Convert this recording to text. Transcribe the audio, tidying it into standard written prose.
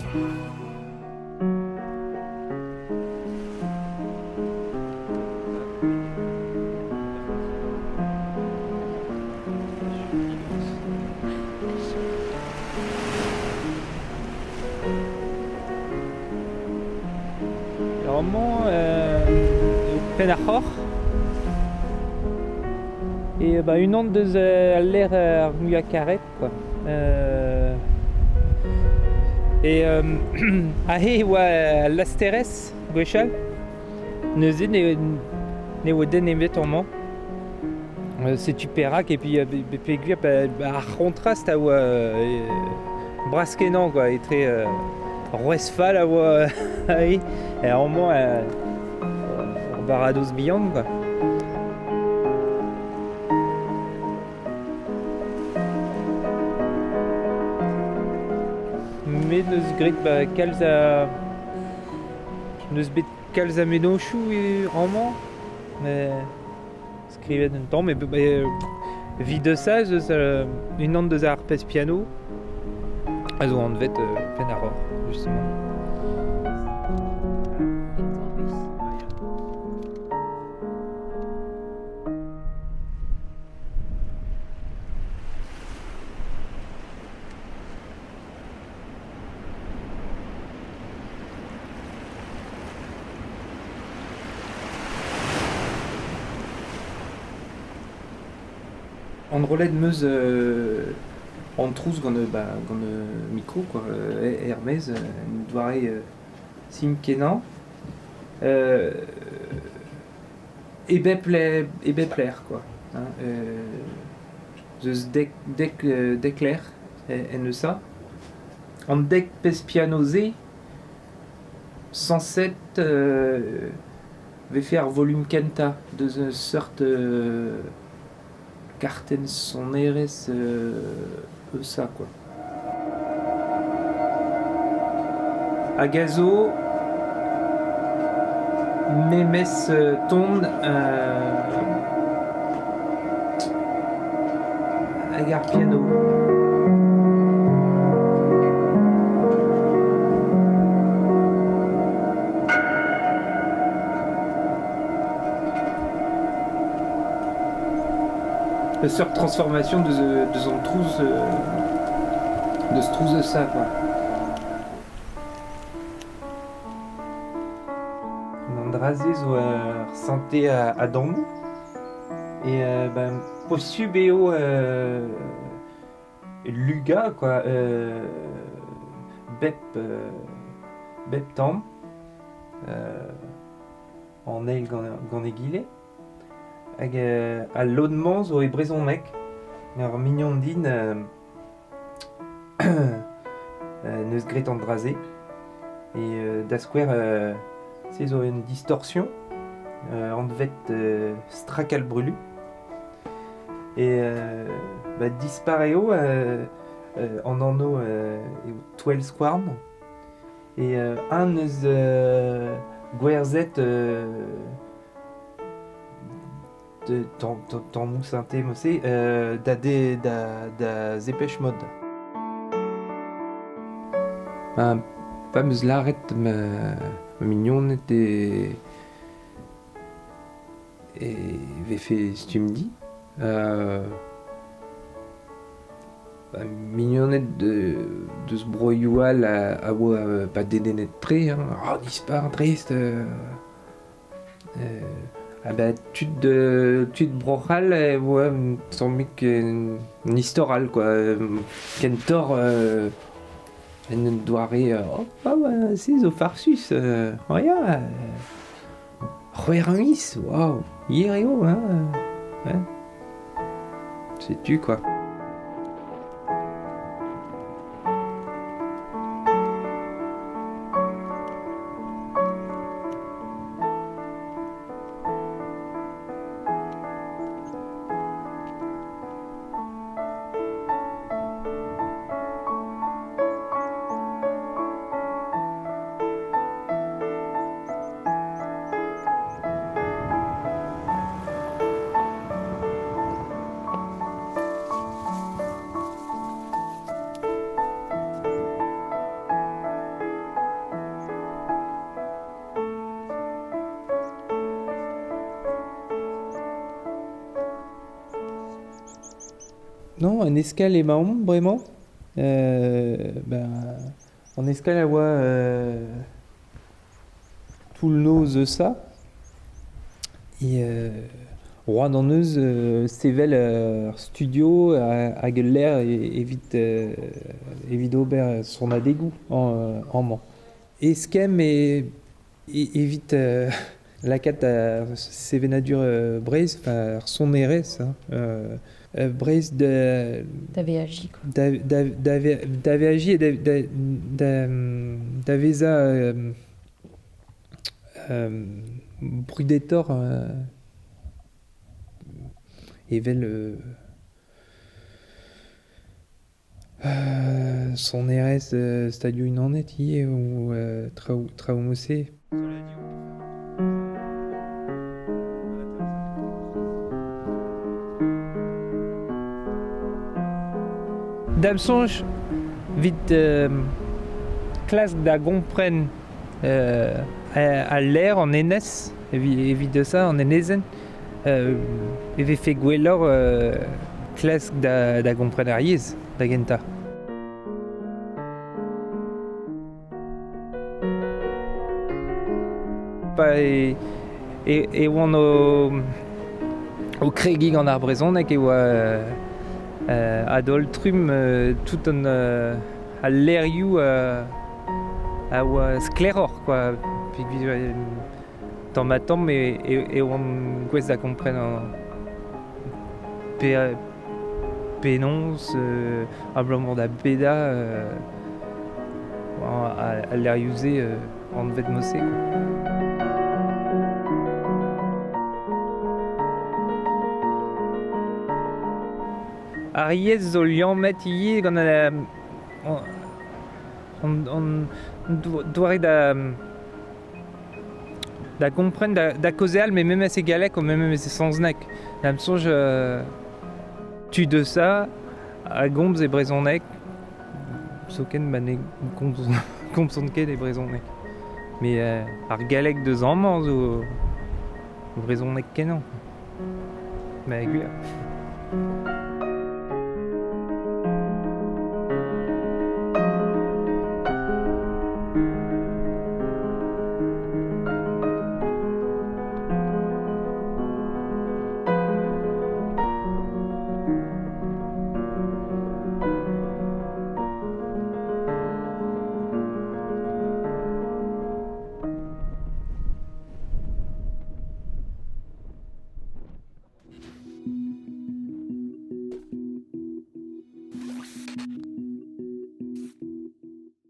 Amañ eo penn ar c'horr. E ba unan deus al lec'h ar muiañ karet quoi. E aze e oa al lasterez gwechall. Neuze ne oa den ebet amañ. Setu perak et puis peogwir ar c'hontrast a oa bras-kenañ quoi etre c'hwezh fall a oa aze ha amañ ur baradoz bihan quoi. Me 'neus graet ba kalz a 'neus bet kalz a mennozhioù amañ met skrivet un tamm evit eus ça ez eus unan deus ar pezh piano a zo anvet Penn-ar-Roc'h justement. Enrollet 'm eus an trouz gant ba gant mikro quoi er-maez un doare simpl-kenañ. E bep e bep lec'h quoi hein eus dek dek dek lec'h en Eusa. An dek pezh piano-se sañset vefe ar volum kentañ deus ur seurt kartenn sonerezh Eusa quoi. Hag a zo memes ton hag ar piano. Peseurt transformation deus an trouz deus trouz Eusa quoi. An dra-se zo ur santé a dammoù et ben posubl eo lugañ quoi bep bep tamm an eil gant egile. Hag al lod-mañ zo e brezhoneg. Ur mignon din 'neus graet an dra-se. Et da skouer, se zo un distorsion anvet strakal brulu. Et bah, dispar eo an anv eo touell skouarn. Et un eus gwerzhet de tammoù synthé mod-se da da Dépêche Mode. Pa 'm eus lâret ma mignoned e e vefe Stumdi. Mignoned deus broioù all a oa pas dedennet-tre hein, oh dispar, dreist Ah ben tud tud Bro-C'hall e oa un tammig un istor all quoi. Kentoc'h en un doare oh ah ouais se zo farsus oh ya c'hwec'h miz waouh hir eo hein ouais. Setu quoi. Non, en eskal emaomp bremañ. Ben, an eskal a oa toull-noz Eusa. E roet hon eus sevel ur studio hag ul lec'h evit evit ober sonadegoù amañ. Eskemm evit lakaat ar sevenadur Breizh, enfin ar sonerezh hein, Breizh da... Da veajiñ quoi. Da veajiñ e da vezañ brudetoc'h evel sonerezh Stadoù-Unanet ivez ou traoù traoù mod-se. Da'm soñj 'vit klask da gompren al lec'h an enez evit ça an enezenn e vefe gwelloc'h klask da gompren ar yezh da gentañ. Pa e oan o kregiñ gant ar brezhoneg e oa a-daol-trumm tout an al levrioù a oa sklaeroc'h kwa peogwir tamm-ha-tamm e oan gouest da kompren penaos abalamour da bedañ al levrioù-se anvet mod-se kwa. Ar yezh zo liammet ivez gant an doare da gompren, da kaozeal, met memes e galleg ou memes e saozneg. Da'm soñj tud eus ça a gomz e brezhoneg, zoken ma ne gomzont ket e brezhoneg. Met ar galleg deus amañ zo brezhoneg-kenañ. Met gwir.